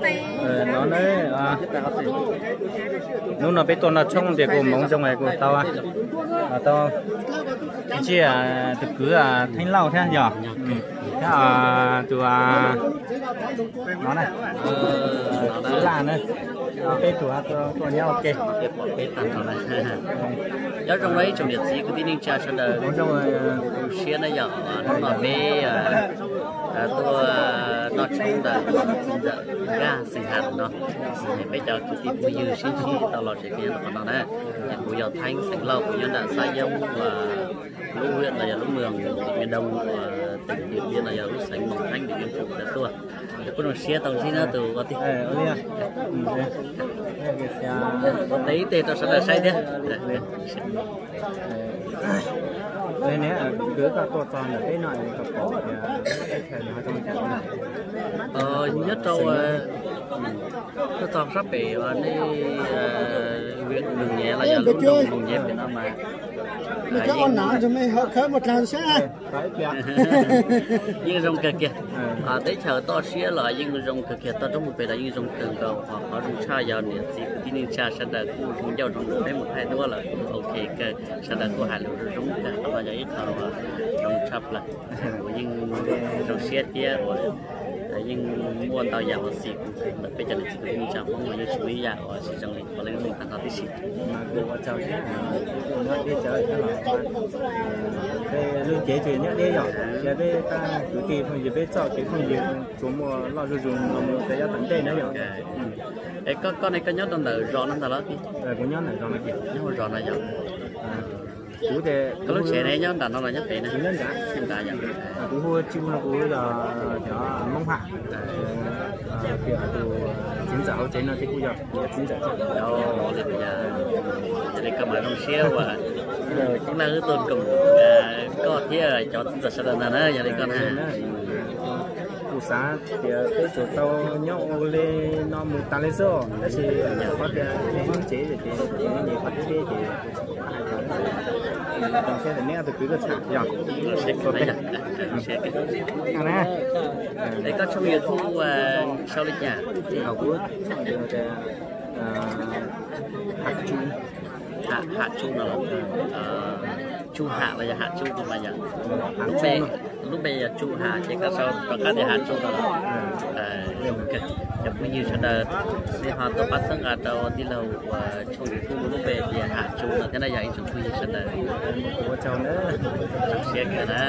No, hnub no peb tuaj noj tshoob tias kuv hmoov zoo kuv tau, tau ntsib tus kwv Theej Lauj thiab yog, thiab tus no na, Laj na, peb tug tuaj nyob ua ke. Nyob zoo ib tsoom niam txiv kwv tij neej tsa sawv daws, zoo siab na yom, hnub no peb tuaj noj tshoob ntawm txiv ntxawm Nkaj xeem Ham no. Peb cov kwv tij phooj ywg sib ntsib tau los tsev tiag qhov no na. Kuv yog Theej xeem Lauj, kuv nyob nram Xab Yoob, lub huyện los yog lub moos Điện Biên Đông, tỉnh Điện Biên los yog lub xeev Mường Thanh Điện Biên Phủ ntawd tuaj. Kuj zoo siab tau ntsib na tus ua tij. Ua tes ib teg rau sawv daws saib thiab. Neb, kwv koj tuaj txog ntawm peb no koj pom tias teb chaws no zoo li cas? Nyob rau, tuaj txog sab pem uas nej, huyện Mường Nhé los yog lub nroog Mường Nhé pem no mas yeej zoo kawg kiag. Teb chaws toj siab los yeej zoo kawg kiag, toj roob mus pem los yeej zoo kawg nkaus. Qhov zoo tshaj yog niam txiv kwv tij neej tsa sawv daws kuj zoo ncauj zoo nraug, peb mus thaij duab lawm kuj ok kawg, sawv daws kuj hais lus zoo zoo kawg. Qhov no yog ib qho zoo tshaj plaws. Kuv yeej zoo siab thiab uas yeej muaj ntau yam ua xim ntawm peb cov niam txiv kwv tij neej tsa Hmoob uas yeej tsis muaj ib yam uas tsis zoo li qhov leej lub neej tag nrho tib si. Lub cev tseem nyob deb yom, cia peb tab kwv tij phooj ywg peb txoj kev phooj ywg tsuas muaj loj zuj zus no mus rau yav tom ntej na yom. Es koj, koj ne koj nyob rau ntawm zos no ntag los? Kuv nyob ntawm zos no, nyob hauv zos no yom. Kuv ces koj lub tsev ne nyob nram no los nyob pem na? Kuv nyob nram. Kuv hu Tsis Mus no, kuv yog cov Hmoob Ham, tus txiv ntxawm hauv tsev no ces kuj yog kuv txiv ntxawm. Yog li koj mam zoo siab uas coob leej wb tuaj koom koj thiab cov txiv ntxawm sawv daws ntag na, yog li koj na. Kuv xav tias peb tsuas tau nyob ua li no mus tas li xwb, tab sis yog qhov tias nej ib tsev ces nyias qhov teb ces kuv hais tau thiab tias neb ob tug kwv koj tham yog. Es koj tshooj YouTube sau li cas? Kuv tshooj Ham Tsu no los? Tsu Ham los yog Ham Tsu no mas yog? Lub npe yog Tsu Ham ces koj sau rov qab tias Ham Tsu no los? Cov phooj ywg sawv daws, nej ho tuaj pab txhawb nqa rau tij laug uas tshooj YouTube lub npe tias Ham Tsu no thiab na yog ib tsoom phooj ywg sawv daws. Ua tsaug na. Zoo siab kawg na.